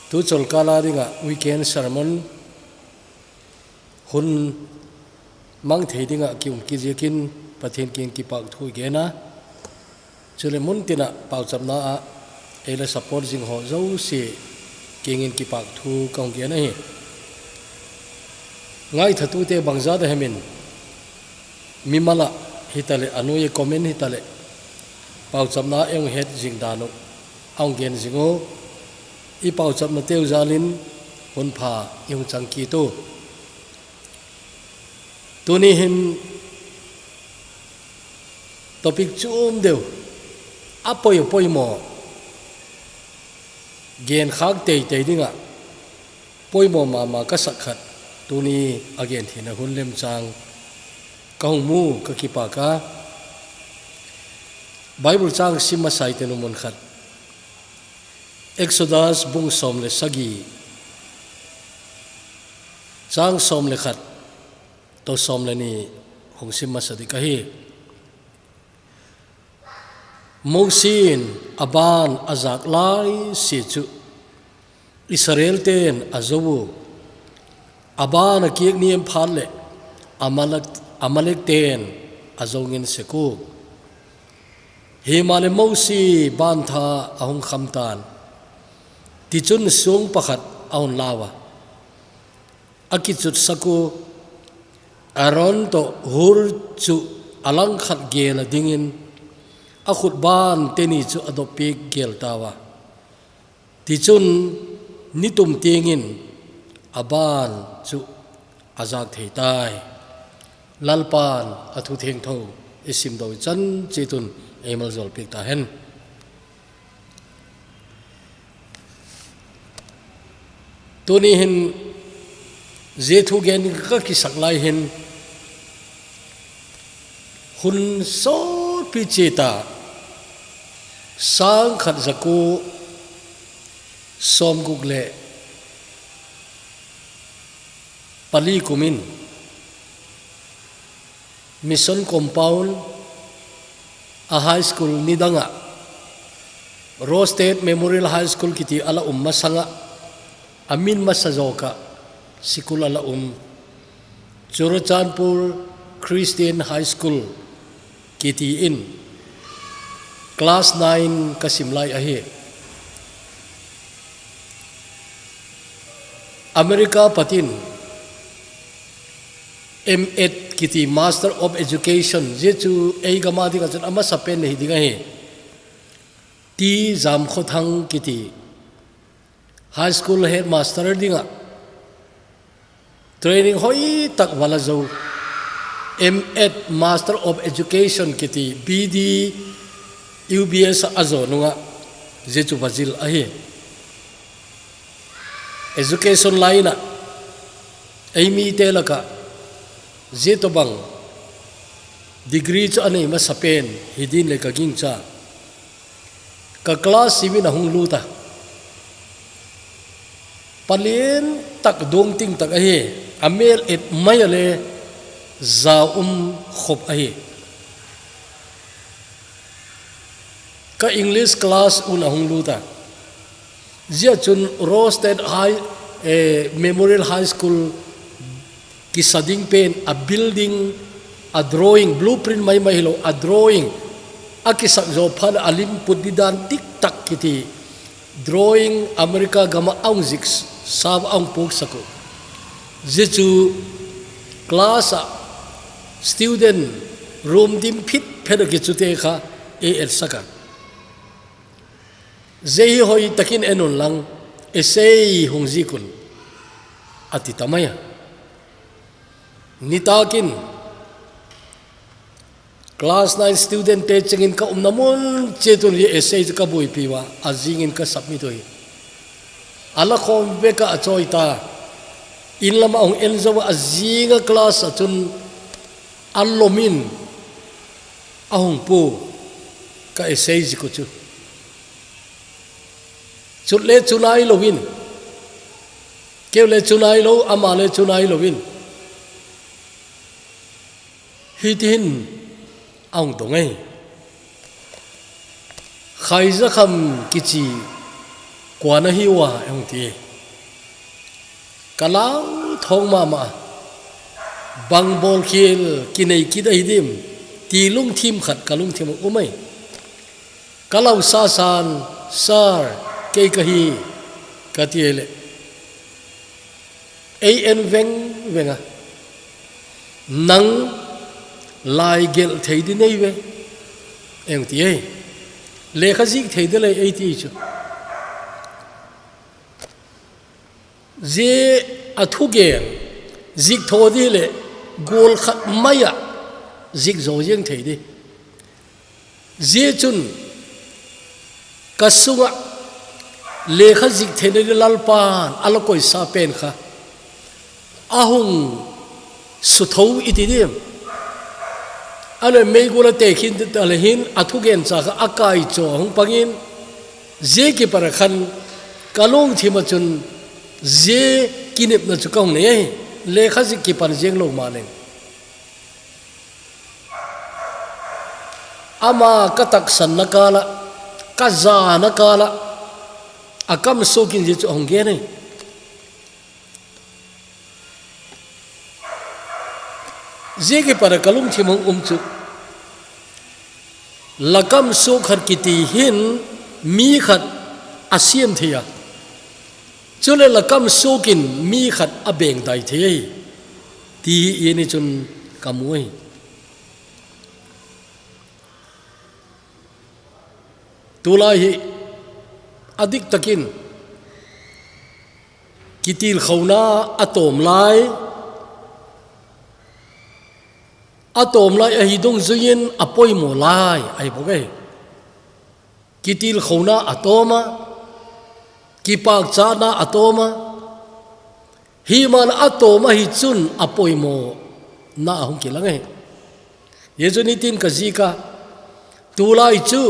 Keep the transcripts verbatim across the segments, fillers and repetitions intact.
Tu cholkal a dinga weekend sermon hun mang thei dinga kium kit ziakin Pathen kiang kipahthu i gen a. Chule mun tina pauchapna a ei la support zing ho zosia kiangin kipahthu ka hung gen ahi. Ngaithatute bangzat a hemin, mimal a hitaleh, anoiya comment hitaleh, pauchapna a ei hung het zing dan u a hung gen zing u. I pauchapna teu jalin hun pha i hung chang kit u. Tuni hin topic chom deu, a poi a poimo, gen khak teitei dinga poimo mama ka sak khat, tuni a gen theina hun lemchang ka hung mu ka kipak a. Bible chang sim masa ite nu mun khat. Exodus bung som le sagi, chang som le khat toh som le ni hung sim masa ding ka hi. Mosi in a ban a zak lai sia chu Israel ten a zo u, a ban a kiak niam phat leh Amalek, Amalek ten a zo ngin sek u. Himaleh Mosi ban tha a hung kham tan. Tichun song pakhat a hun lau a, a kichutsak u Aaron toh Hur chu a langkhat gel a dingin a khut ban teni chu a doppik gel tau a. Tichun nitum tiangin a ban chu a zak thei tai. Lalpan a thu thiangtho i sim doh chan chitun ei maljawl piak ta hen. Tuni hin zia thu gen ka kisak lai hin hun sawtpi chita sang khat za kua sawmguk le pali kumin Mission Compound a high school nidanga Rosted Memorial High School kiti a la um masanga a min masa zawka sikul a la um Churachandpur Christian High School kiti in class nine ka sim lai ahi. America patin M.Ed kiti Master of Education, zia chu ei gam a dinga chun a masa pen hi ding ahi. T. Zamkhothang kiti high school headmaster dinga training hoi tak va la zo. M.Ed Master of Education kiti B.D U B S a zo nunga zia chu va zil ahi. Education line a ei mite laka zia tobang degree chu a nei masa pen hi din le ka gingcha. Ka class simin a hung lut a, palian tak, dongting tak ahi. A mel et mai a le za um khop ahi. Ka English class un a hung lut a, zia chun Rosted High, eh, Memorial High School kisa ding pen a building, a drawing, blueprint mai mai hilo, a drawing a kisak zo phat a lim put di dan dik tak kiti drawing America gama a hung zik sa a hung puksak u. Zia chu class a student room dim phit phet a kichute kha ei etsak a. Zia hi hoi takin en un lang, essay hung zik un, a ti ta mai a. Nitakin class nine student te chengin ka umna mun chitun hi essay chu ka buaipi ua, a zingin ka submit u hi. A la khawm vek a a chawi ta. In lama a hung en zo a, a zinga class a chun a lomin a hung pu ka essay zik u chu. Chut le chu nai loin, keu le chu nai lo, ama le chu nai loin, hitihin a hung dong ei. Khaizakham kichi Kua nahi ua, eihung ti. Ka lau thong mama. Bang bol khel kinei kit ahi dim. Ti lungthim khat ka lungthim a um ai. Ka lau sasan, "Sir, kei ka hi," ka ti ai le. Ei en veng veng a. "Nang lai gelh thei di nei ve," eihung ti ai. "Lekha zik thei di lei," ei ti chu. Zia a thugen, zik tho di le, gol khat mai a, zik zo ziang thei di. Zia chun, ka sunga, lekha zik theina di Lalpan, a la koisa pen kha. A hung sutho i ti dim. A le meigol a te khin ti ta le hin, a thugen cha kha a kai cho a hung pangin, zia kipara khan ka lungthim a chun zia kinepna chu ka hung nei ai, lekha zik kipan ziang lo ma leng. Ama ka taksanna kala, ka zana kala, a kam sukin zia chu a hung gen ai. Zia kipara ka lungthim hung um chu. Lakam suk khat kiti hin mi khat a siam thei a. Chule lakam sukin mi khat a beng dai thei. Ti hi i ni chun ka mu ai. Tulai hi a dik takin kitilkhouna a tawm lai, a tawm lai ahi dungzuiin a poimaw lai ahi bawk e. Kitilkhouna a tawm a, kipakchana a tawm a, hi man a tawm ahi chun a poimawna a hung kilang e. Hi chu nitin ka zik a, tulai chu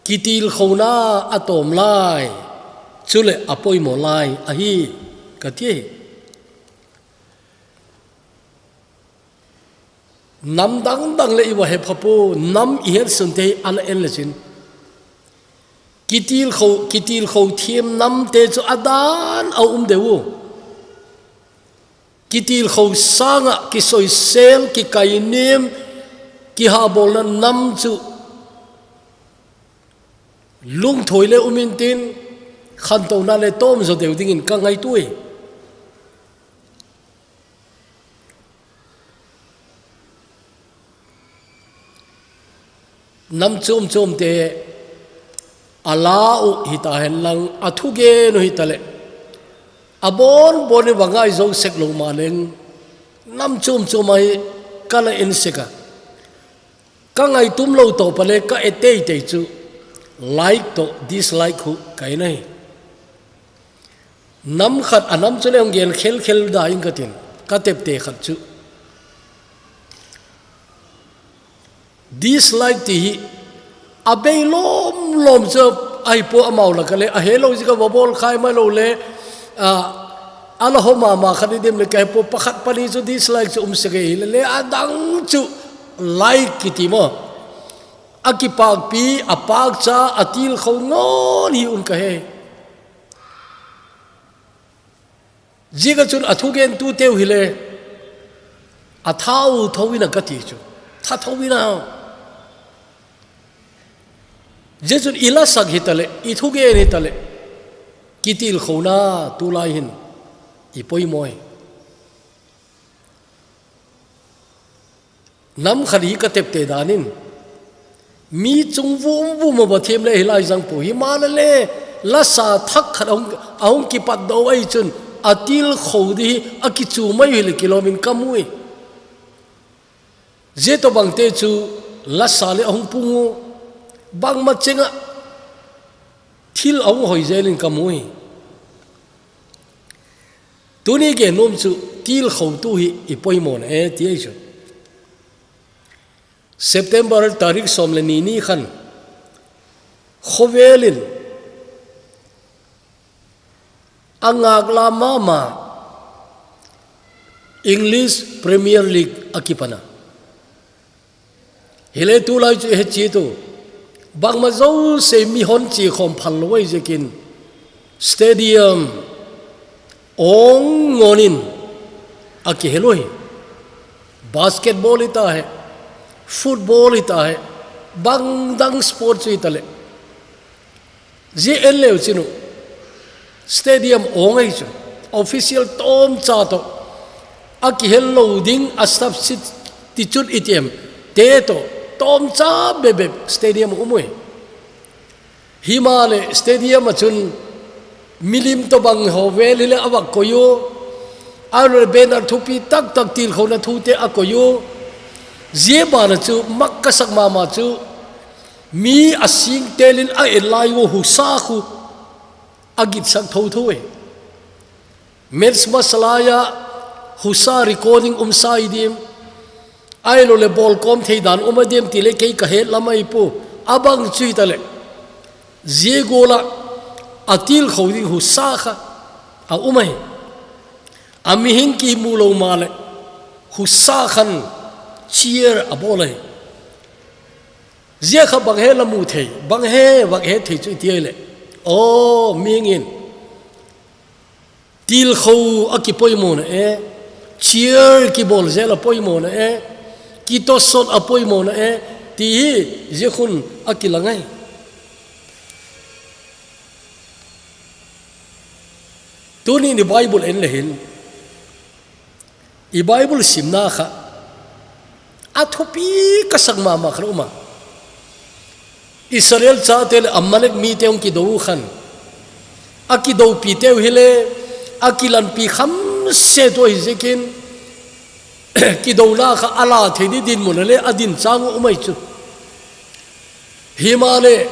kitilkhouna a tawm lai, chule a poimaw lai ahi ka ti e. Nam dangdang le i va hepha po, nam i hetsun te hi ana en le chin. Kitilkho, kitilkho thiam nam te chu a dan a um deu. Kitilkho sanga, kisoisel, kikainem, kihabawlna nam chu lungthoi le um intin, khantouna le tawm zo deu dingin ka ngaituai. Nam chom chom te a la u hita hen lang, a thugen u hita le, a bon bon i va ngai zo sek lo ma leng, nam chom chom ahi ka la en sek a. Ka ngaitum lo tawpa le ka e teitei chu like tawh dislike khu ka en ahi. Nam khat a nam chu le hung gen khelkhel da ing ka tin, ka tepte khat chu. Dislike ti hi a bei lawm lawm chu ahi po amau laka le, a he lo zika va bawl khai mai lo le, a, a la haw mama khat i dem le ka he po pakhat pani chu dislike chu um sek e hi le, le a dang chu like kiti maw. A kipakpi, a pakcha, a tilkho ngawn hi un ka he. Zika chun a thugentu teu hi le, a thau tho ina ka ti chu. Tha tho ina. Zia chun i lasak hi ta le, i thugen hi ta le, kitilkhona tulai hin i poimaw e. Nam khat hi ka tepte danin, mi chung vum vum a va thiam le hi lai zang po hi, mala le lasa thak khat a hung, a hung kipat do ahi chun, a tilkho di hi a kichu mai hi le kilawmin ka mu e. Zia tawh bangte chu lasa le a hung pung u, bangma chenga thil a hung hoi zelin ka mu e. Tuni gen nuam chu tilkhotu hi i poimaw na e ti ahi chu. September tarik sawm le ni ni khan khawvelin a ngakla mama English Premier League a kipana. Hi le tulai chu i he chiat u, bangma zosia mi hon chi khawm phal lo ahi ziakin, Stadium ong ngonin a kihel u hi. Basketball hi ta he, football hi ta he, bang dang sport chu hi ta le. Zia en leu chin u, stadium ong ahi chu, official tomcha to a kihel lo ding a substitute i ti em te to tomcha bebep stadium um u hi. Himale stadium a chun milim to bang ho vel hile a va koi u, a le banner thupi taktak tilkhouna thute a koi u. Zia bana chu mak ka sak mama chu mi a sing telin a en lai u husa khu a gitsak tho tho e. Mets masalaia husa recording um sa i dim, ai lo le bol kom thei dan um a dim ti le kei ka het lam ai pu, a bang chu hi ta le. Zia gola a tilkhou ding husa kha a um ai. A mihing ki mu lo ma le husa khan cheer a bol ai. Zia kha bang he la mu thei, bang he vak he thei chu i ti ai le. O, mihing in tilkhou a kipoimona e, cheer kibol zel a poimona e, kitosot a poimona e, ti hi zia khun a kilang ai. Tuni ni Bible en le hin, i Bible simna kha a thupi ka sak mama kha um a. Israel chate le Amalek mite hung kido u khan, a kidopi teu hile, a kilanpi khamse tu ahi ziakin, kidona kha a la thei ni dinmun a le a din chang u um ai chu. Himale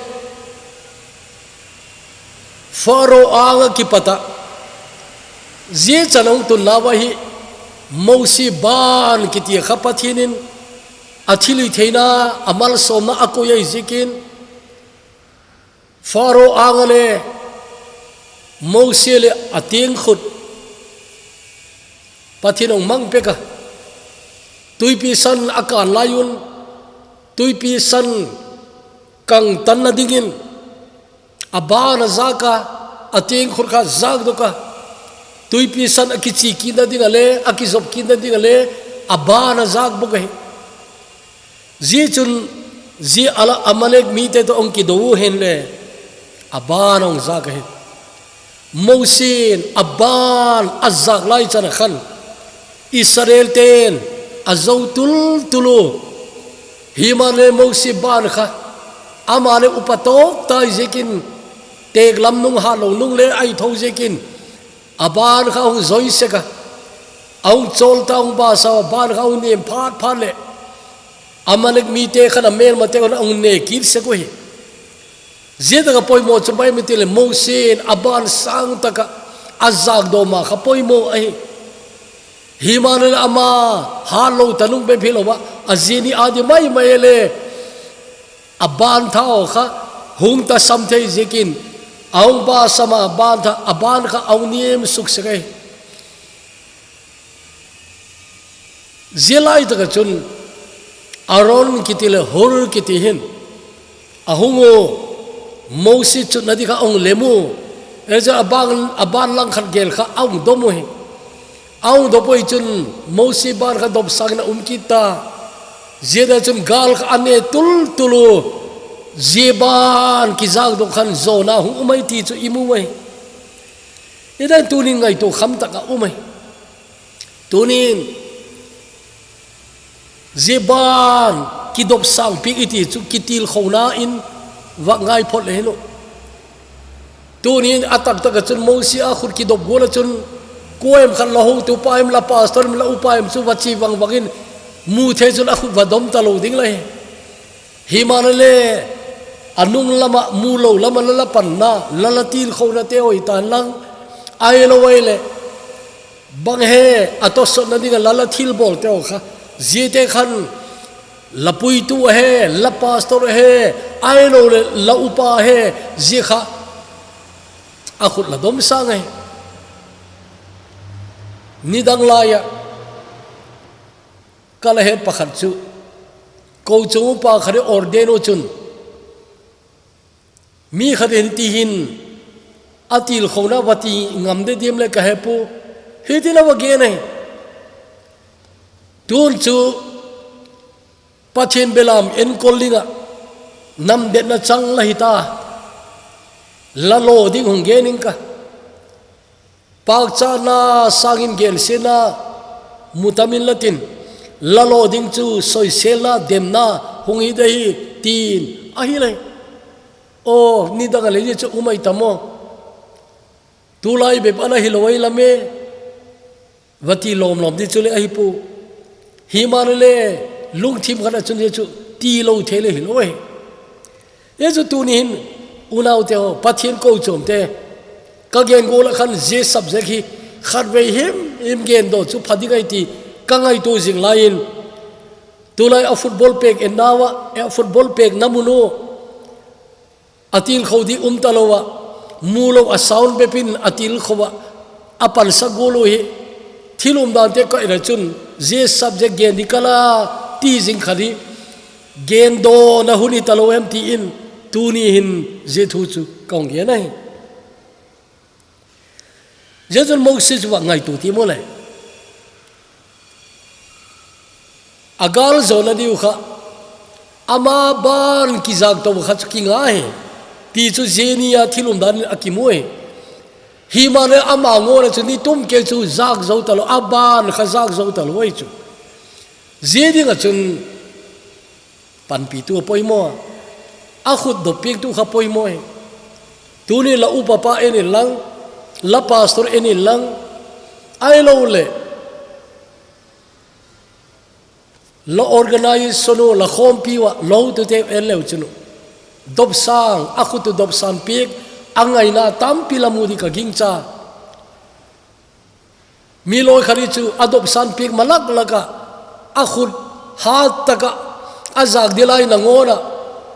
Pharaoh anga kipata zia chan hung tunna va hi Mosi ban kiti kha Pathian in a thilhitheina, a malsomna a koi ai ziakin, Pharaoh anga le Mosi le a tiang khut Pathian hung mang pek a, tuipi san a kan lai un, tuipi san kang tanna dingin a ban a zak a, a tiang khut kha zak dok a, tuipi san a kichi kitna ding a le, a kizop kitna ding a le, a ban a zak bok ahi. Zia chun zia a la Amalek mite to hung kido u hen le, a ban hung zak ahi. Mosi in a ban a zak lai chan a khan Israel ten a zo tul tul u. Himale Mosi ban kha ama le upa tawk tai ziakin, tek lam nung ha lo nung le ai tho ziakin, a ban kha hung zoi sek a, a hung chawl ta, hung basa, a ban kha hung nem phat phat le Amalek mite khan a melmate khan a hung ne kit sek u hi. Zia taka poimo chu bai mi ti le Mosi in a ban sang taka a zak doma kha poimo ahi. Himale ama ha lo ta nung bep hi lo a, a zia ni a di mai mai le a ban tha aw kha hung ta sam thei ziakin, a hung ba sam a ban tha, a ban kha a hung nem suk sek ai. Zia lai taka chun Aaron kiti le Hur kiti hin a hung u, Mosi chutna di kha a hung lem u. Ei chu a ban, a ban lang khat gel kha a hung dom u hi. A hung dop u hi chun Mosi ban kha dop sangin a um kit ta. Zia da chun gal kha a ne tul tul u. Zia ban kizak dok khan zona hung um ai ti chu i mu ai. I dan tunin ngaito kham tak a um ai. Tunin zia ban kidop sangpi i ti chu kitilkhouna in vak ngai phot le hi lo. Tunin a taktak a chun Mosi a khut kidop gual a chun, kua em khan la hotupa em, la pastor em, la upa em chu va chi vang vangin mu thei chun a khut va dom ta lo ding la hi. Himale a nung lama mu lo lama la la panna, la la tilkhouna te oi tan lang, ai lo ai le. Bang he a tosotna dinga la la thilbol te aw kha, ziate khan la puitu a he, la pastor a he, ai lo le la upa a he, zia kha a khut la dom sang a he. Nidang laia ka la het pakhat chu, ko chung upa khat i ordain u chun, mi khat in ti hin, atilkhouna vati ngam de diam le kahe pu. Hitin ava gen ahi. Tun chu Pathen belam enkol dinga namdetna chang la hita. Lalo ding hung gen ing ka. Pakchana sangin genselna mutamin latin, lalo ding chu soiselna demna hung hi de hi tin ahi lai. O, nidang a lei chu umai tamo. Tulai bep ana hi lo ai lame. Vati lom lom di chu le ahi pu. Hi man le lungthim khat a chun hi chu ti lo thei le hi lo ai. Hi chu tuni hin unau te ho, Pathen ko chom te. Ka gen go la khan je subject hi khat vei him him gen do chu pha ding ai ti ka ngai tu jing lai in. Tulai a football pek en nawa, a football pek na munu. Atilkhou di um ta lo a, mu lo a sound bepin atilkhou a, a pansa gulu hi, thil umdan te ka ina chun, je subject gen di kala, ti jing khat hi, gen do na hun hi ta lo em ti in, tuni hin je thu chu ka hung gen ahi. Jechun Moses chu va ngaitu ti mo le. Agal zona diu kha. Ama ban kizak to kha chu kinga hi. Ti chu jeni a thil umdan a kimu hi. Hi ma le ama ngo le chu ni tum ke chu zak zo ta lo. A ban kha zak zo ta lo ai chu. Je ding a chun panpi tu a poimo a. A khut dopik tu kha poimo e. Tuni la upapa en in lang, la pastor en in lang, ai lo le, la organization u, la khompi u a, lo tu te en leu chinu. Dopsang, a khut tu dopsang pik, a ngaina tampi la mu di ka ging cha. Mi loi khari chu a dopsan pik malak laka, a khut hat taka, a zak dilai na ngona,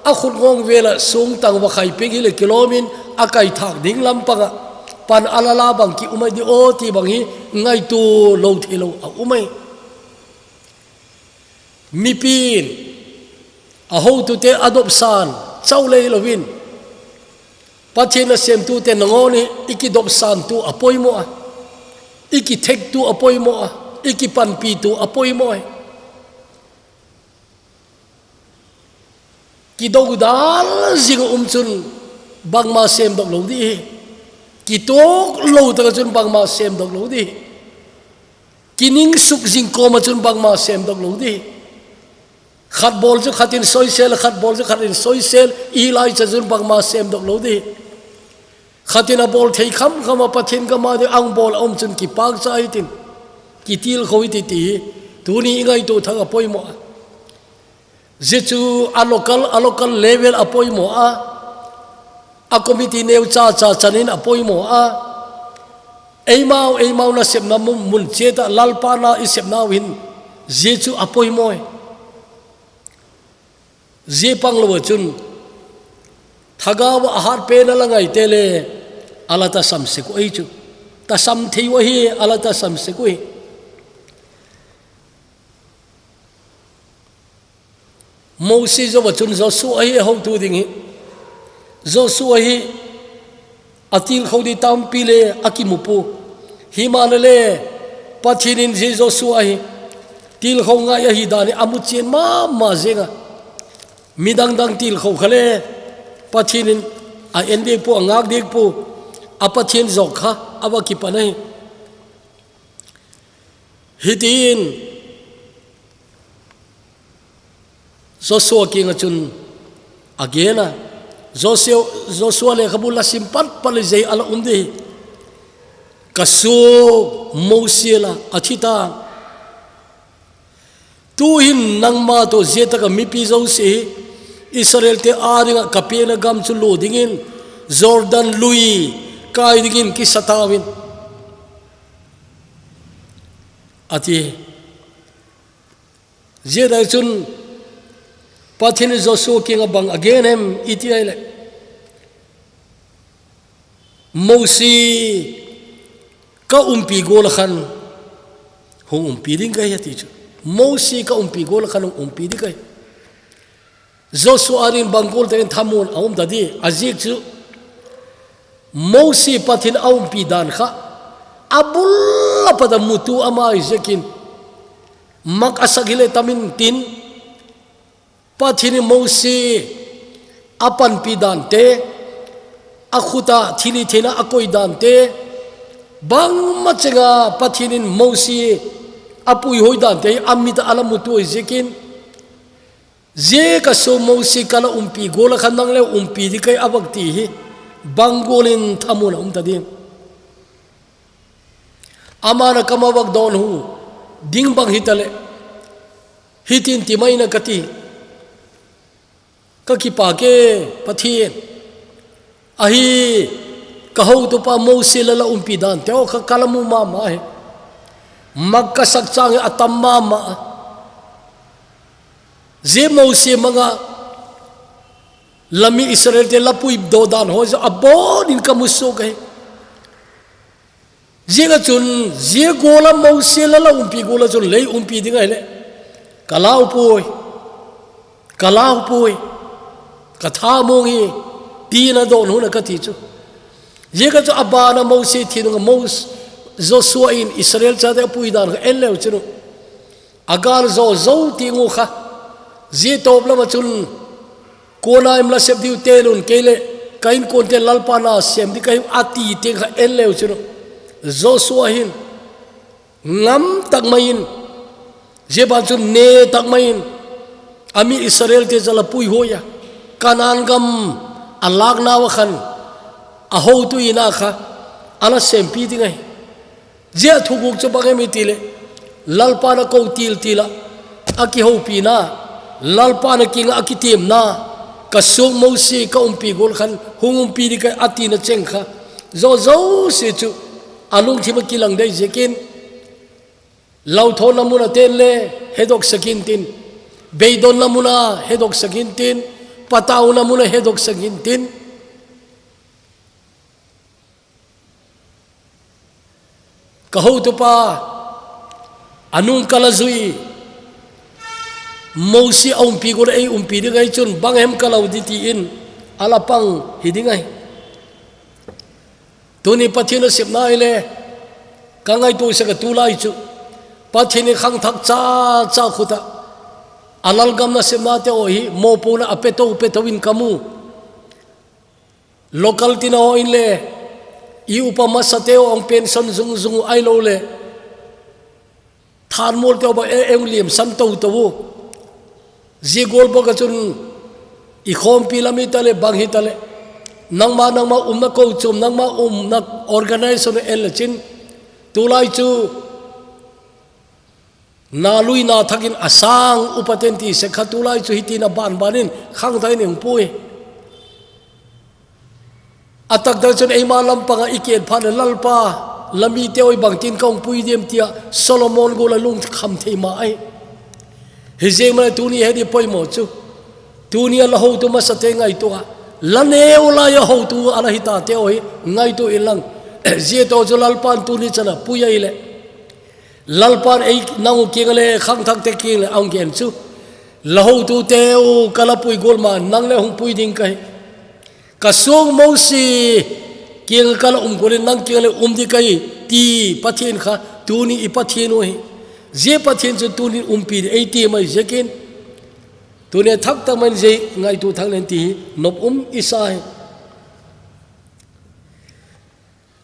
a khut ngong vela sung tang va khai pik hi le kilomin a kai thak ding lampanga, pan alala bang ki umai di o ti bang hi ngaitu lo thei lo a umai. Mipin, a hotute a dopsan, chau lei lovin. Pathen a semtute nangon hi, i kidopsan tu a poimo a. I kithek tu a poimo a. I kipanpi tu a poimo a. Kidodal jing a um chun bangma semdok lo di hi. Kitok lo taka chun bangma semdok lo di hi. Kining suk jing koma chun bangma semdok lo di. Khat bol chu khatin soisel, khat bol chu khatin soisel, i lai cha chun bangma semdok lo di. Khatin a bol thei kham kham a Pathen kama di ang bol a um chun kipak cha hitin. Kitilkhou hiti ti hi. Tuni i ngaitu thang a poimo a. Jechu a local, a local level a poimo a. A committee neu cha cha chanin a poimo a. Eimau, eimau na sepna mun, mun cheta, Lalpa na i sepna u hin, Jechu a poimo e. Je pang lo chun, thagau a hat pe na la ngai te le, ala ta sam se ko ei chu. Ta sam thei wa hi, ala ta sam se ko hi. Moses jowa chun Joshua hi a hotu ding hi. Joshua hi a tilkhou di tampi le a kimupu. Hi ma le le Pathen in je Joshua hi tilkhou ngai a hi dan hi a mu chen ma ma jenga. Midang dang tilkhou kha le Pathen in a en dek pu a ngak dek pu a Pathen jok kha a va kipan ahi. Hitin Joshua kinga chun a gen a, Joshua, Joshua le khabu la sim pat pat le jei ala um di. Ka su Moses la a thi ta. Tu hin nangma to je taka mipi jo se hi Israel te a dinga ka pena gam chu lo dingin Jordan lui kai dingin kisa tawin. A ti. Zia dai chun Pathen Joshua kinga bang a gen em i ti ai le. Moses ka umpi gol a khan hung umpi ding ka hi a ti chu. Moses ka umpi gol a khan hung umpi ding ka hi. Joshua a rin bang gol takin thamun a um ta di a zik chu. Mosi Pathian a umpi dan kha, a bul a pat a mutu ama hi ziakin, mak a sak hile tamin tin, Pathian in Mosi a panpi dante, a khuta thili thina a koi dante, bangma chenga Pathian in Mosi a puihoi dante, a mit a la mutu hi ziakin, Zia ka so Mosi ka la umpi gol a khan nang le umpi di kai a vak ti hi, bang gol in thamun a um ta ding. Ama na kama vak don hu, ding bang hi ta le, hitin ti mai na ka ti, ka kipa ke Pathian. Ahi, ka hotupa Mosi la la umpi dan, teo kha ka la mu mama hi. Mak ka sak chang hi a tam mama. Zia Mosi manga la mi Israel te la pui do dan ho, zia a bon in ka mu so ka hi. Zia ka chun, zia gol a Mosi la la umpi gol a chun lei umpi ding ahi le. Ka lau pui. Ka lau pui. Ka tha mong hi. Ti na don hu na ka ti chu. Zia ka chu a bana Mosi thi nung a Mos-, Joshua in Israel chate a pui dan ka en leu chu nu. A gal zo zo ti ngu kha. Zia top lama chun kona im la sep diu te lun kei le ka in kon te Lalpa na sem di ka hi a ti te kha en leu chu nu. Joshua hin ngam tak mai in, zia ban chun ne tak mai in, a mi Israel te zala pui hoi a, Kanan gam a lak nau a khan, a hotu ina kha, a la sempi ding ahi. Zia thuguk chu bang em i ti le, Lalpa na ko til tila, a kihopina, Lalpa na kinga a kitimna, ka suk Mosi ka umpi gol khan, hung umpi di ka a tina cheng kha. Zo zo si chu, a lungthim a kilang dei ziakin, lauthon na mun a ten le, hedok sakin tin, beidon na mun a hedok sakin tin, patau na mun a hedok sakin tin. Ka hotupa, a nung ka la zui, Mosi a umpi gol ei umpi ding ahi chun, bang hem ka lau di ti in, a la pang hi ding ahi. Tuni Pathian a sepna ahi le, ka ngaitu se ka tu lai chu, Pathian i khang thak cha cha khuta, a lalgam na sepna te o hi, mopo na a peto peto in ka mu. Local tina ho in le, i upa masa te ho ang pension zung zung ai lo le. Than mol te ho ba e eng liam san to to u. Zi gol bo ka chun i khompi lam i ta le bang hi ta le. Nangma, nangma umna ko chum, nangma umna organization en le chin. Tulai chu Na lui na thakin a sang upa ten ti se kha tulai chu hiti na ban ban in khang thai ning pui. A tak tak chun eima lampang a i ken phan Lalpa, la mi te oi bang tin ka ung pui diam tia Solomon gol a lung kham thei ma ai. Hi zeng ma tuni he di poimo chu. Tuni a la hotu masa te ngaitu a. La neu lai a hotu a la hita te oi ngaitu in lang. Zia to chu Lalpan tuni chana pui ai le. Lalpan ei nang u kiang le khang thak te kiang le ang gen chu. La hotu te u ka la pui gol ma nang le hung pui ding kai. Ka sung Mosi kiang ka la um gol nang kiang le um di kai ti Pathian kha tuni i Pathian u hi. Zia Pathian chu tuni umpi di ei ti mai zekin. Tuni thak tak man zei ngaitu thak len ti hi nop um i sa hi.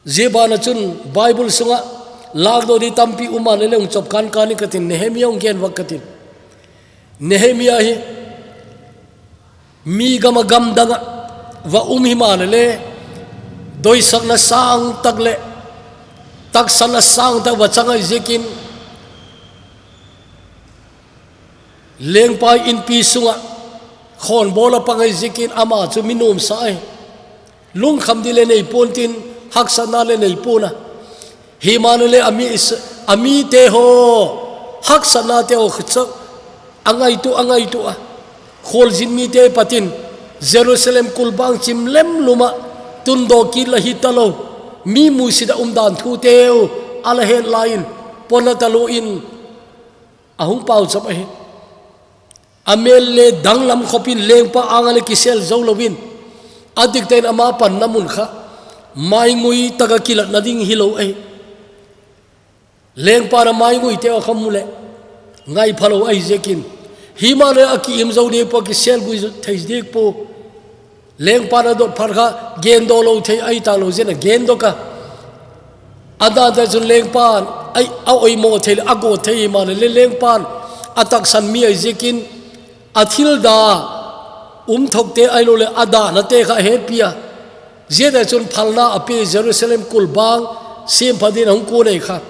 Zia bana chun Bible sunga lakdo di tampi um a le le ung chop kan kan i ka tin Nehemiah ung gen vak ka tin. Nehemiah hi mi gam a gam dang a va um hi ma le le doisakna sang tak le taksana sang tak va chang ai zekin Lengpa inpi sunga khonbol a pang ai zekin ama chu mi nuam sa ai. Lungkham di le nei pon tin haksatna le nei pon a. Hi ma le le a mi is, a mi te ho haksatna te ho khitsa a ngaitu a ngaitu a. Khualzin mi te patin Jerusalem kulbang chim lem luma tun do kit la hi ta lo. Mi musit a um dan thu te ho a la het lai in pon a ta lo in A hung pau chap ahi. A mel le danglam khopin lengpa anga le kisel zo lovin. A dikten ama panna mun kha. Maingui taka kilatna ding hilou ahi. Lengpan a maingui te a khamu le ngai phalou ahi ziakin. Hima le a ki-im zo ding po, a kisel gui zo thei ding po. Lengpan a dot phat kha gen do lo thei ahi talou ziakin a gen do ka. A dan te chun lengpan ai a oimo thei le a go thei hima le, le lengpan a taksan mi ahi ziakin. A thil da um thok te ahilou le a dana te kha a hepi a. Ziate chun phalna a pe Jerusalem kulbang sem pha din a hung ko nei kha.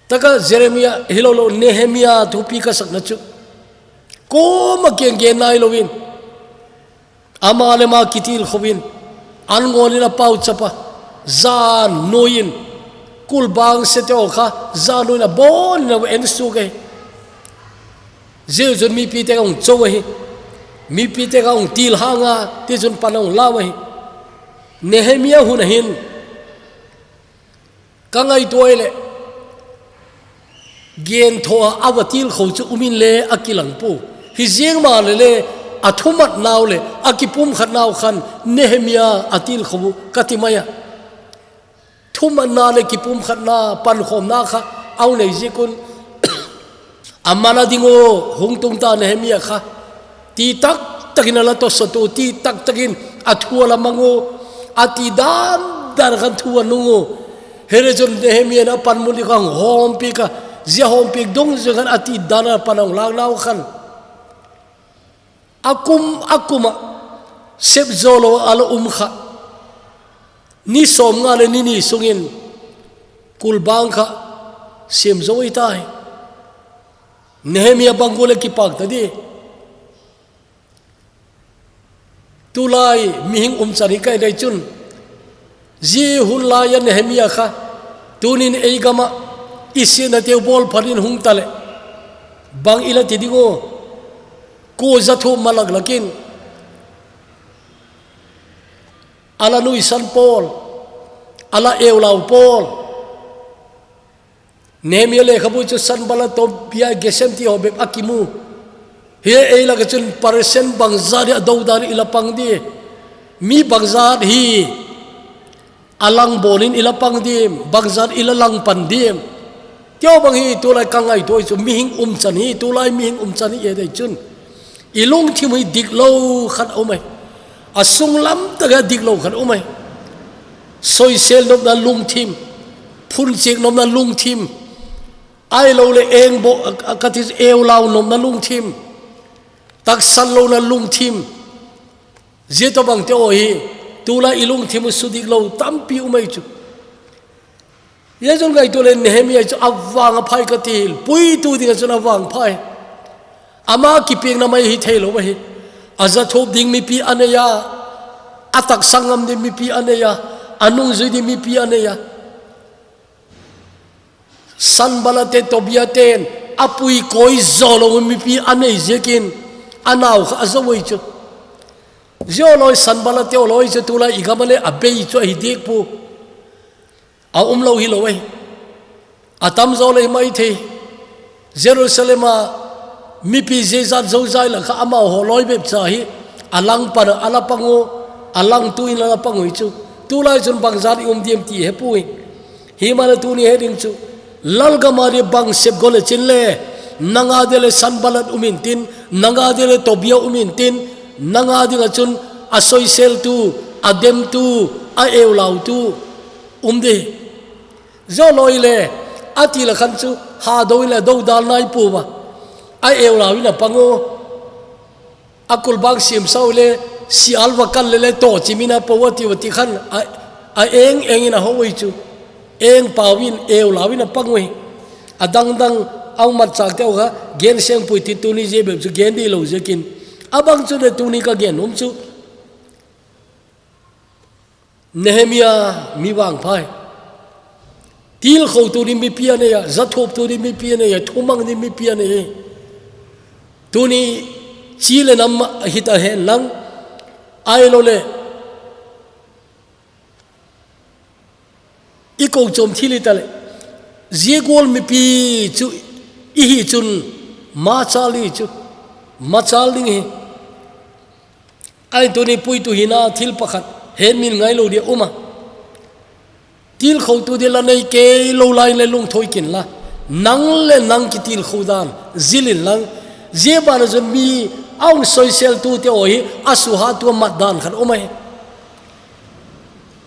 Taka Jeremiah hilou lo Nehemiah thupi ka sakna chu. Koma kiang gen nai loin. Ama le ama kitilkhouvin, an ngol in a pau chapa, zan nuin, kulbang se te o kha, zan nuin a bon in a en su ke. Ziu chun mipi te ka hung cho ahi, mipi te ka hung til hanga, ti chun pan a hung lau ahi. Nehemiah hun ahin, Ka ngaituai le, gen tho a a va tilkhou chu umin le a kilang pu. Hi ziang ma le le, a thumat nau le, a kipumkhat nau khan Nehemiah a tilkhou ka ti mai a. Thumatna le kipumkhatna pankhomna kha au nei zikun. A man a ding u, hung tung ta Nehemiah kha. Ti tak takin a la tosa tu, ti tak takin a thu a la mang u. A ti dan dan khan thu a nung u. Hile chun Nehemiah na pan mun di kha hong hom pi ka. Zia hom pi dong zia khan a ti dan a pan hong lang nau khan. A kum, a kum a sep zo lo a la um kha. Ni som nga le ni ni sungin kulbang kha sem zo i tai. Nehemiah bang gu le kipak ta di. Tulai mihing um chan hi kai dai chun. Zi hun lai a Nehemiah kha. Tunin ei gam a i siatna teu bol phat in hung ta le. Bang i la ti ding u. Ku za thu malak lakin. A la nuisan pawl, a la eulau pawl. Nehemiah lekhabu chu Sanballat, Tobiah, Gesem ti ho bep a kimu. Hi ei laka chun Persian bangzat hi a do dan i la pang di. Mi bangzat hi a lang bol in i la pang dim, bangzat i la lang pan dim. Teo bang hi tulai ka ngaituai chu mihing um chan hi, tulai mihing um chan hi e dei chun. I lungthim hi dik lo khat um ai. A sunglam tak a dik lo khat um ai. Soisel nopna lungthim, phunchek nopna lungthim. Ai lo le eng bo, a, a, ka ti eulau nopna lungthim. Taksan lona lungthim. Zia tobang te o hi, tulai i lungthim u sudik lo tampi um ai chu. Zia chun ngaituai le Nehemiah chu a vang a phai ka ti hil, puitu ding a chun a vang phai. Ama kipekna mai hi thei lo ahi. A za thop ding mipi a nei a, a taksa ngam ding mipi a nei a, a nungzui ding mipi a nei a. Sanballat te Tobiah ten a pui koi zo lo mipi a nei ziakin a nau kha a zo oi chu. Zio loi Sanballat te o loi chu tulai i gam a le a bei chu ahi dik pu. A um lo hi lo ai. A tam zo le mai thei. Jerusalem a mipi zia zat zo zai la kha ama ho loi bep cha hi. A lang pan a la pang u, a lang tu in a la pang u hi chu. Tulai chun bangzat i um diam ti he pui. Hi ma le tuni he ding chu. Lal gam a di bang sep go le chin le. Nanga di le Sanballat um in tin, nanga di le Tobiah um in tin, nanga ding a chun a soisel tu, a dem tu, a eulau tu. Um di. Zo loi le, a ti la khan chu, ha do in la do dal nai pu ba. A eulau in a pang u. A kulbang sim sau le, si alva kan le le to chi mina po wa ti wa ti khan, a, a eng eng in a ho oi chu. Eng pau in, eulau in a pang oi. A dang dang, a um mat chak te u kha, gen seng pui ti tuni zia bep chu gen di lo ziakin. A bang chu le tuni ka gen um chu. Nehemiah mi vangphai. Tilkhou tu ni mipi a nei a, zathop tu ni mipi a nei a, thumang ni mipi a nei. Tuni chi le nam hita hen lang. Ai lo le. I ko chom thili ta le. Zia gol mipi chu i hi chun ma chal hi chu. Ma chal ding hi. Ai tuni puitu hina thil pakhat, hen min ngai lo dia uma. Tilkhou tu di la nei kei lo lai le lungthoi kin la. Nang le nang kitilkhou dan, zilin lang. Zia bana chu mi a hung soisel tu te aw hi, a suha tu a mat dan khat um ai.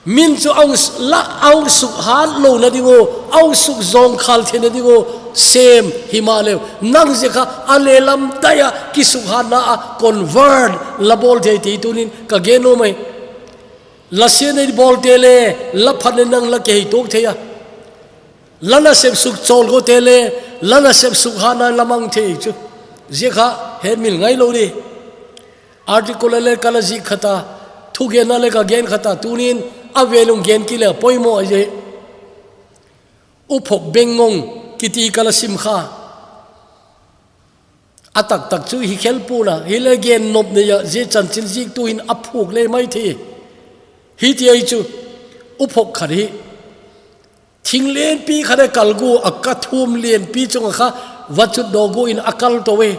Min chu a hung s-, la a hung suk hat lo na ding u, a hung suk zong khal thei na ding u, sem hi ma leu. Nang zia kha a le lam dai a kisuk hat na a convert la bol thei ti tunin ka gen u mai. La sia nei bol te le, la phat nei nang la kei tok thei a. La nasep suk chol go te le, la nasep suk ha na la mang thei chu. Zia kha he mil ngai lo ni. Article le ka la zik khata, thu gen na le ka gen khata, tunin a ve lung gen ki le poimo a je. U phok beng ngong kiti ka la sim kha. A taktak chu hi khel puna, hi le gen nop nei a, zia chanchin zik tu hin a phuk le mai thei. Hi ti ai chu, u phok khat hi. Thing lianpi khat a kal gu a ka thum lianpi chunga kha, va chut do gu in a kal to e.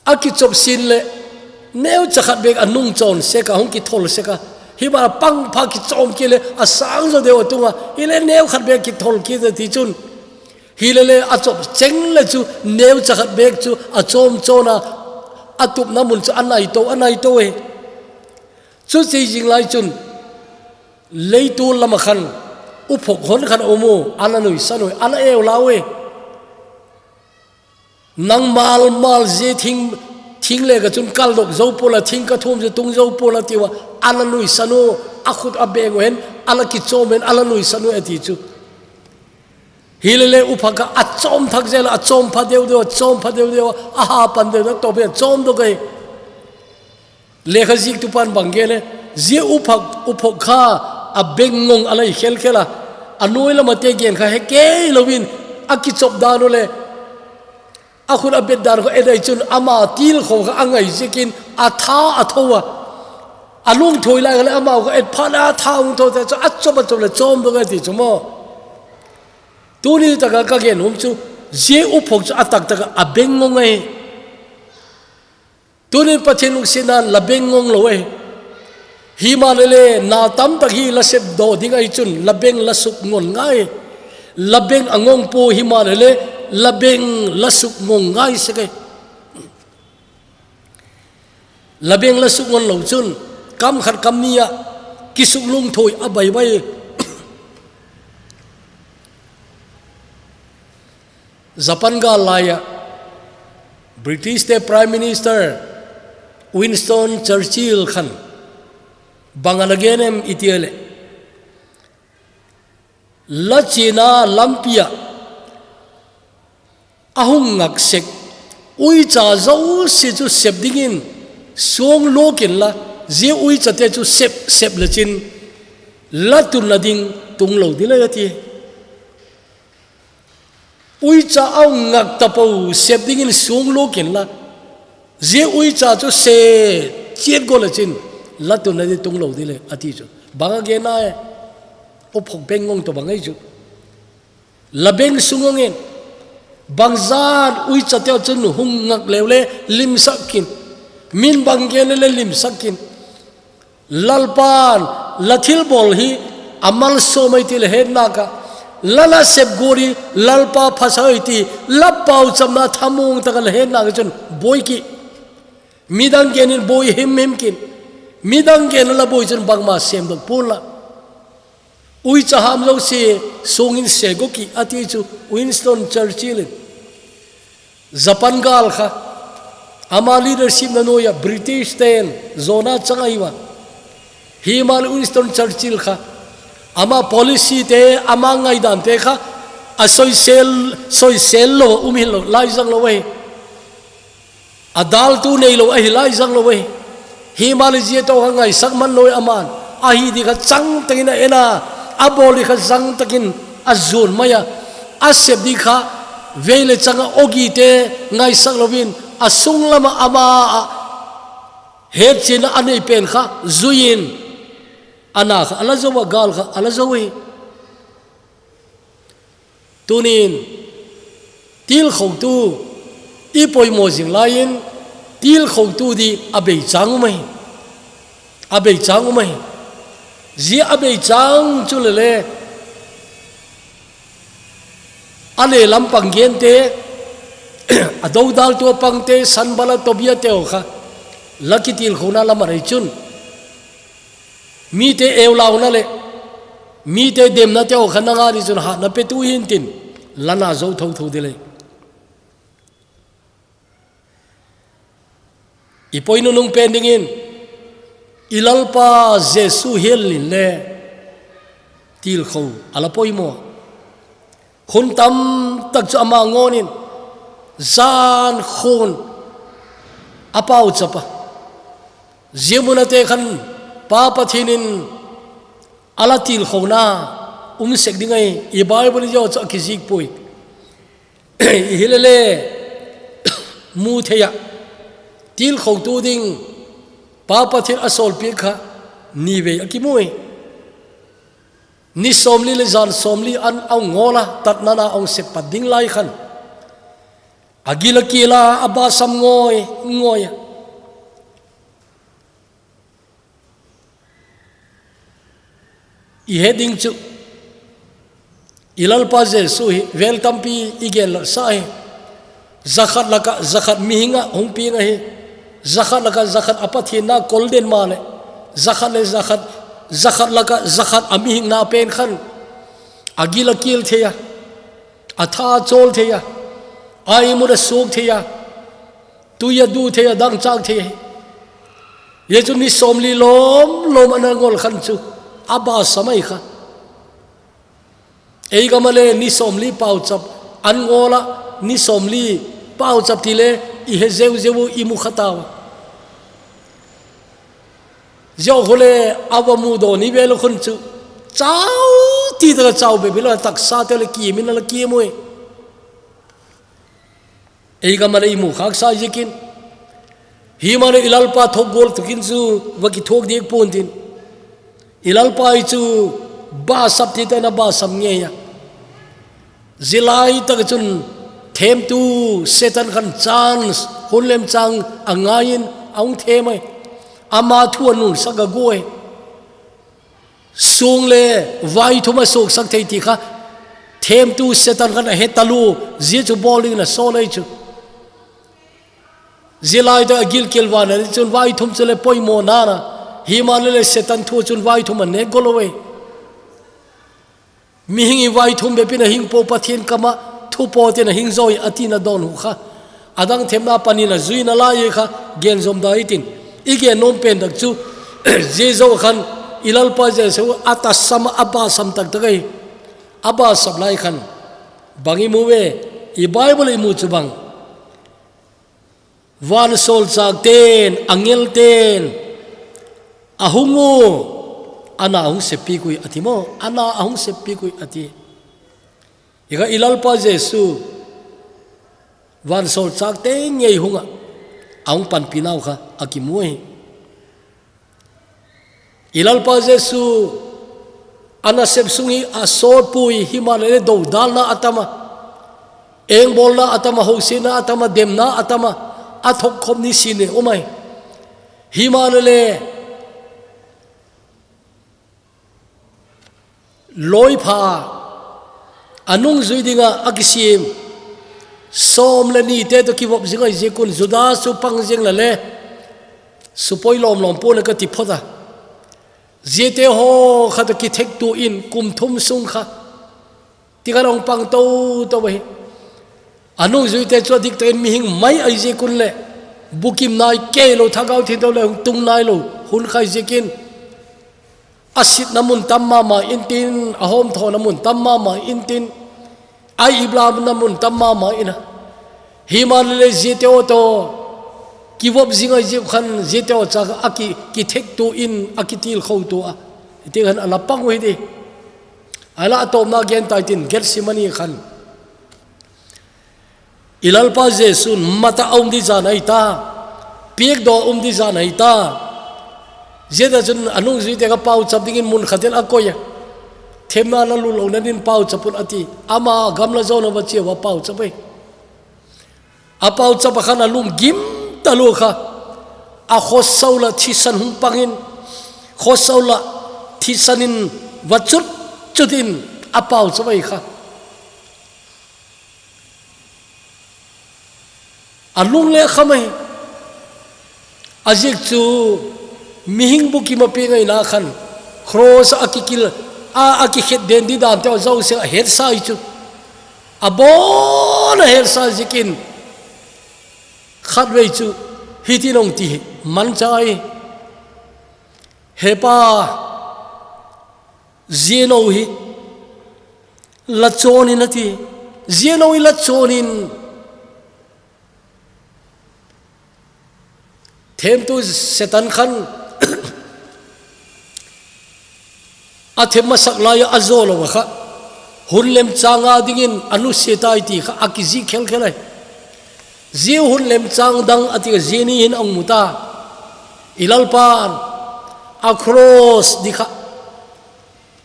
A kichop sin le, neu cha khat bek a nung chon sek a, hung kithol sek a. Hi ba pang pha kichom ki le, a sang zo deu a tunga, hi le neu khat bek kithol ki ti chun. Hi le le a chop cheng le chu neu cha khat bek chu a chom chon a, a tup na mun chu a nai to, a nai to e. Chu chi jing lai chun leitu lama khan u phok hon khan um u, ana nuisan u, ana eu lau e. Nang mal mal zia thing, thing le ka chun kal dok zo pula, thing ka thum chu tung zo pula ti ua, ana nuisan u, a khut a beng u hen, ana kichom hen, ana nuisan u e ti chu. Hi le le u phak a chom thak zel, a chom pha deu deu, a chom pha deu deu, a ha pan deu deu, to be chom do gai. Lekha zik tu pan bang ge le, zia u phak, u phok kha a beng ngong a lai khel khel a. A nuai lama te gen kha he kei lo in, a kichop dan u le, a khun a bet dan kha e dai chun ama tilkhou kha a ngai zikin a tha a tho a. A lungthoi lai kha le amau kha et phan a tha hung tho te chu a chop a chop le chom do ngai ti chu mo. Tuni taka ka gen hum chu, zia u phok chu a tak taka a beng ngong ai. Tunin Pathian lungsinan la beng ngong lo ai. Hi ma le le, na tam tak hi la sep do ding ai chun, la beng la suk ngon ngai. La beng a ngong po hi ma le le, la beng la suk ngong ngai sek ai. La beng la suk ngon lo chun, kam khat kam ni a, kisuk lungthoi a bai bai. Japan gal lai a, British te Prime Minister Winston Churchill khan, bang a la gen em i ti le. La china lampi a, a hung ngak sek, uicha zo si chu sep dingin, suang lukin la, zia uicha te chu sep, sep le chin, la tunna ding tung lo di le a ti. Uicha a hung ngak ta po sep dingin suang lukin la, zia uicha chu se chiat go le chin, la tunna ding tung lo di le a ti chu. Bang a gen ai, u phok beng ngong to bang ai chu. La beng sung ngong in, bang zan uicha te chun hung ngak leu le limsak kin. Min bang gen le limsak kin. Lalpan, la thil bol hi, a mal so mai ti le het na ka. La la sep guri, Lalpa phasa oi ti, la pau chamna thamung taka le het na ka chun, boi ki. Midang gen in boi him him kin. Midang gen la boi chun bangma sem dok pun la. Uicha ham zo si sungin se go ki a ti chu Winston Churchill in. Japan gal kha. Ama leadership na nuai a British ten zona chang ai wa. Hi ma le Winston Churchill kha. Ama policy te, ama ngaidan te kha. A soisel, soisel lo, um hi lo, lai zang lo ai. A dal tu nei lo, ahi lai zang lo ai. Hi ma le zia to kha ngaisak man lo ai aman. Ahi di kha chang takin a en a, a bol di kha zang takin a zun mai a. A sep di kha vei le chang a ogi te ngaisak lo in a sung lama ama a het chin a nei pen kha zui in a na kha a la zo a gal kha a la zo ai. Tunin, tilkhou tu, i poimo zing lai in, tilkhou tu di a bei chang um ai. A bei chang um ai. Zia a bei chang chu lele, a le lam pang gente, a dodal tua pangte, Sanbala, Tobia teu kha, la kitilkhouna lam a rei chun, mite eulauna le mite demna teu kha nanga ni chun hatna petu hintin, lana zo thotho dile. I poi nunung pen dingin, i Lalpa Jesu hial nin le tilkho a la poimo. Hun tam tak chu ama ngonin, zan khun a pauchapa. Zia muna te khan Pa Pathianin a la tilkhouna um sek ding ahi, i Bible i jo chu a kizik pui. I hilele, mu thei a, tilkhoutu ding, Pa Pathian a solpi kha, ni vei a kimu e. Ni somli le zan somli an a hung ngol a, tatna na a hung sepat ding lai khan. A gil a kil a, a basam ngoi, ngoi a. I he ding chu, i Lalpa Jesu hi vel tampi i gel la sa hi. Zakhat laka, zakhat mihinga hung ping ahi. Zakhat laka, zakhat a Pathian na kol den ma le. Zakhat le zakhat, zakhat laka, zakhat a mihing na pen khan. A gil a kil thei a. A tha chol thei a. A imut a suk thei a. Tui a du thei a, dang chak thei a. Jesu ni somli lom lom ana ngol khan chu. A basam ahi kha. Ei gam a le ni somli pauchap, an ngol a ni somli pauchap ti le i he zeu zeu i mu kha tau. Zia khu le a va mu do ni vel khun chu. Chau ti ta chau be bila taksa te le ki min la ki mu e. Ei gam a le i mu khak sa zikin. Hi ma le i Lalpa thok gol tukin chu va ki thok dik pun tin. I Lalpa i chu basap ti ta na basam nge ya. Zilai tak chun themtu Satan khan chance hun lem chang a ngaiin a hung them ai. Ama thu a nung sak a guai. Sung le vai thum a suk sak thei ti kha. Themtu Satan khan a he talu, zia chu bol ding na so lei chu. Zilai ta a gil kel van a chun vai thum chu le poimo nana. Hi ma le le Satan thu chun vai thum a ne gol away. Mihing i vai thum be pin a hing po Pathian kama thu po tin a hing zoi a ti na don hu kha. A dang themna panin a zui na lai kha gen zom da i tin. I gen nom pen dak chu, Jesu khan i Lalpa Jesu a ta sam a ba sam tak tak ai. A ba sam lai khan. Bang i mu ve, i Bible i mu chu bang. Van sol chak ten, angel ten, a hung u, ana hung sepi kui a ti mo, ana a hung sepi kui a ti. I kha i Lalpa Jesu, van sol chak te ngei hung a, a hung panpi nau kha, a ki mu hi. I Lalpa Jesu, ana sep sung hi a sol pui hi ma le do dal na a tama, eng bol na a tama, ho si na a tama, dem na a tama, a thok khom ni si ne umai. Hi ma le le, Loi pha, a nung zui dinga a kisim, som le ni te to kivop zingai zikun Judas chu pang zing la le, supoi lom lom po le ka ti phot a. Zia te ho kha to kithek tu in kum thum sung kha. Ti kha long pang to to hi. A nung zui te chu a dik to in mihing mai ai zikun le. Bukim nai ke lo thagau thi to le hung tung nai lo hun khai zikin. A sitna mun tam mama intin, a hom thona mun tam mama intin, ai iblamna mun tam mama ina. Hi ma le le zia te o to, kivop zingai zip khan zia te o cha a ki, kithek tu in, a kitil kho tu a. Ti khan a la pang u hi ti. A la a tawpna gen tai tin, Gethsemane khan. I Lalpa Jesu mata a um di zan ahi ta, piakdaw a um di zan ahi ta. Ziada chun a nungzuite kha pauchap dingin mun khatin a koi a. Themna na lut lo na din pauchap un a ti. Ama gamla zawna va chia va pauchap ei. A pauchap a khan a lunggim talu kha. A khosau la thisan hung pangin. Khosau la thisan in va chut chut in a pau chu mai kha. A lung le kha mai. A ziak chu mihing bukim a pi ngaina khan cross a kikil a, a kikhet den di dan te a zo se a het sai chu. A bon a het sai zikin khat vei chu hiti nong ti hi man chai. He pa, zieno hi la chonin a ti. Zieno hi la chonin themtu Satan khan a them masak lai a zo lo kha. Hun lem changa dingin a nusia tai ti kha a kizi khel khel ai. Zi hun lem chang dang a ti ka zi ni hin ang muta. I Lalpan a cross di kha.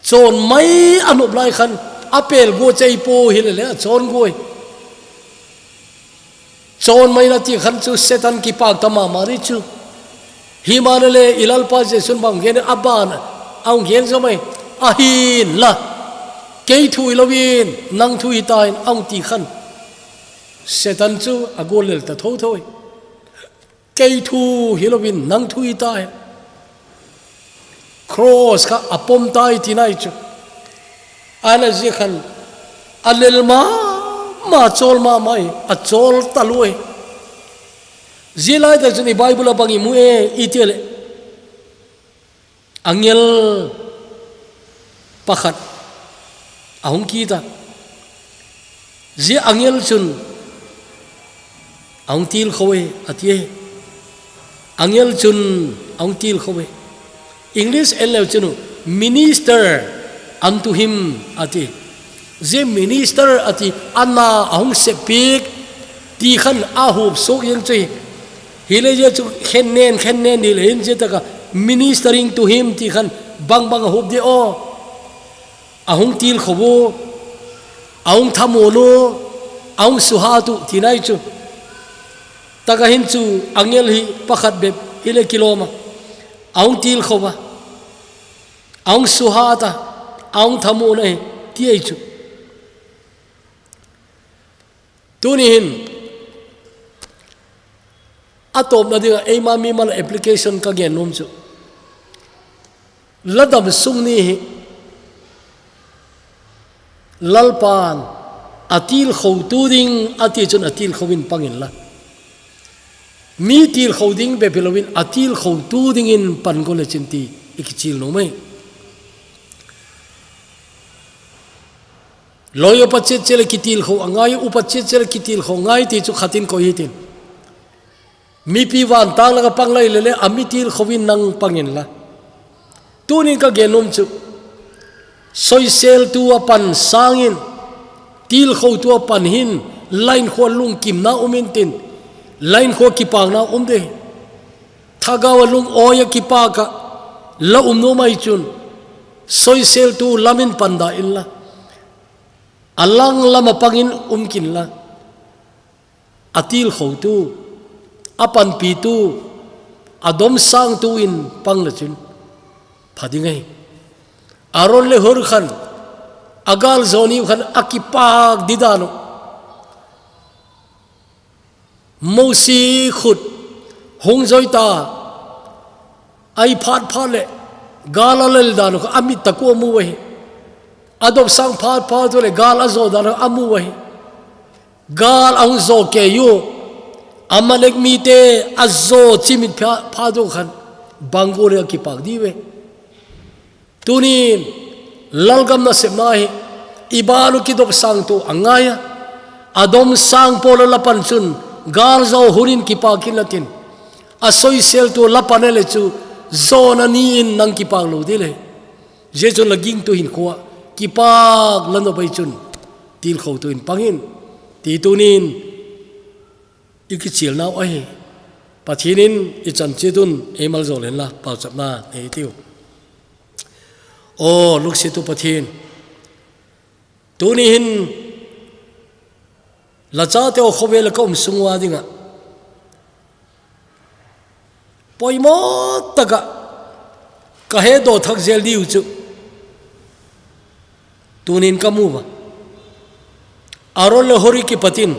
Chon mai a nop lai khan a pel go chei po hi le le a chon goi. Chon mai na ti khan chu Satan kipak ta mama ri chu. Hi ma le le i Lalpa Jesun bang gen a ban a ung gen zo mai. A hin la. Kei thu i lovin nang thu i ta in a ung ti khan. Satan chu a gol lel ta tho tho. Kei thu hi lovin nang thu i ta in. Cross kha a pom tai ti nai chu. Ana zi khan a lel ma ma chol ma mai a chol ta lui. Zi lai ta chun i Bible a bang i mu e i ti le. Angel pakhat a hung kit a. Zi angel chun a hung til kho e a ti e. Angel chun a hung til kho e. English en leu chun minister unto him a ti. Zi minister a ti ana a hung sepik ti khan a hup sok yang chu hi. Hi le zi chu khen nen khen nen ni le hin zi taka ministering to him ti khan bang bang a hup di o. A hung til kho u, a hung thamu nu, a hung suha tu ti nai chu. Taka hin chu angel hi pakhat bep hi le kiloma. A hung til kho a. A hung suha ta, a hung thamu na hi ti ei chu. Tuni hin a tawpna dinga eima mimal application ka gen nuam chu. La dam sung ni hi Lalpan a til kho tu ding a ti chun a til kho in pangin la. Mi til kho ding bep hi lovin a til kho tu dingin pan go le chin ti i kichil nuam mai. Loi upa chet chet le kitil kho a ngai, upa chet chet le kitil kho ngai ti chu khatin koi hitin. Mipi van tang la ka pang lai le le a mi til kho in nang pangin la. Tunin ka gen nuam chu. Soisel tu a pan sangin til kho tu a pan hin lain kho lungkimna um in tin. Lain kho kipakna um de. Thagau a lung oi a kipak a la um nuam ai chun. Soisel tu lamin pan da in la. A lang lama pangin um kin la. A til kho tu, a panpi tu, a dom sang tu in pang la chun. Pha ding ai. Aron le Hur khan, a gal zo ni khan a kipak di dan u. Mosi khut hung zoi ta, ai phat phat le, gal a lel dan u kha a mit ta ku a mu ahi. A dop sang phat phat u le, gal a zo dan u kha a mu ahi. Gal a hung zo kei u, Amalek mite a zo chimit phat phat u khan, bang gu le a kipak di ve. Tunin, lalgam nasepna hi, i ban u kidop sang tu a ngai a, a dom sang pol a la pan chun, gal zo hun in kipak in la tin, a soisel tu la pan a le chu, zona ni in nang kipak lo di le. Zia chun la gingtu hin khua, kipak la nop ai chun, til kho tu in pang in, ti tunin, i kichil nau ahi. Pathian in i chan chiat un ei malzawl hen la, pauchapna nei tiu. Aw, lungsiat u Pathian. Tuni hin, la chate aw khawvel a ka um sung ua ding ah. Poimaw tak ah. Ka hedoh thak zel diu chu tunin ka mu va. Aaron le Hur kipatin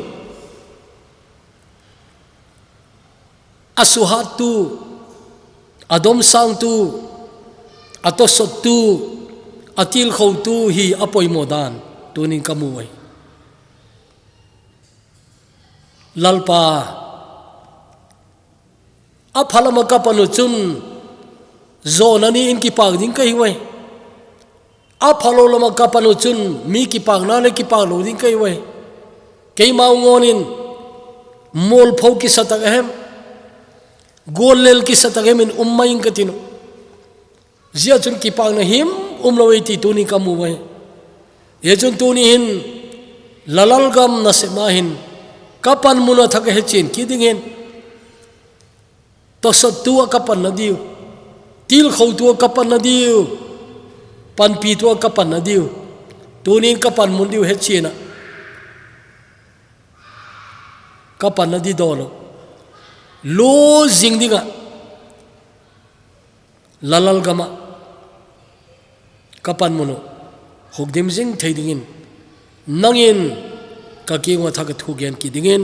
a suhat tu, a domsang tu, a tosot tu, a tilkhou tu hi a poimo dan tunin ka mu vai. Lalpa, a phalama ka pan u chun zona ni in kipak ding ka hi vai. A phalou lama ka pan u chun mi kipakna le kipak lou ding ka hi vai. Keima u ngonin molpho kisa tak ahem, gollel kisa tak ahem in um mai in ka tin u. Zia chun kipakna him um lou ei ti tuni ka mu vai. Zia chun tuni hin la lalgam nasepna hin ka panmun a thak a hechen kit ding hin. Tosot tu a ka panna diu, tilkhou tu a ka panna diu, panpi tu a ka panna diu. Tunin ka panmun diu hechen a ka panna di dolo. Lu zing dinga la lalgam a ka panmun u hukdim zing thei dingin, nangin ka kiang uva thak a thu gen kit dingin,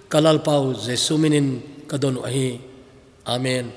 ka Lalpau Jesu minin ka don u ahi. Amen.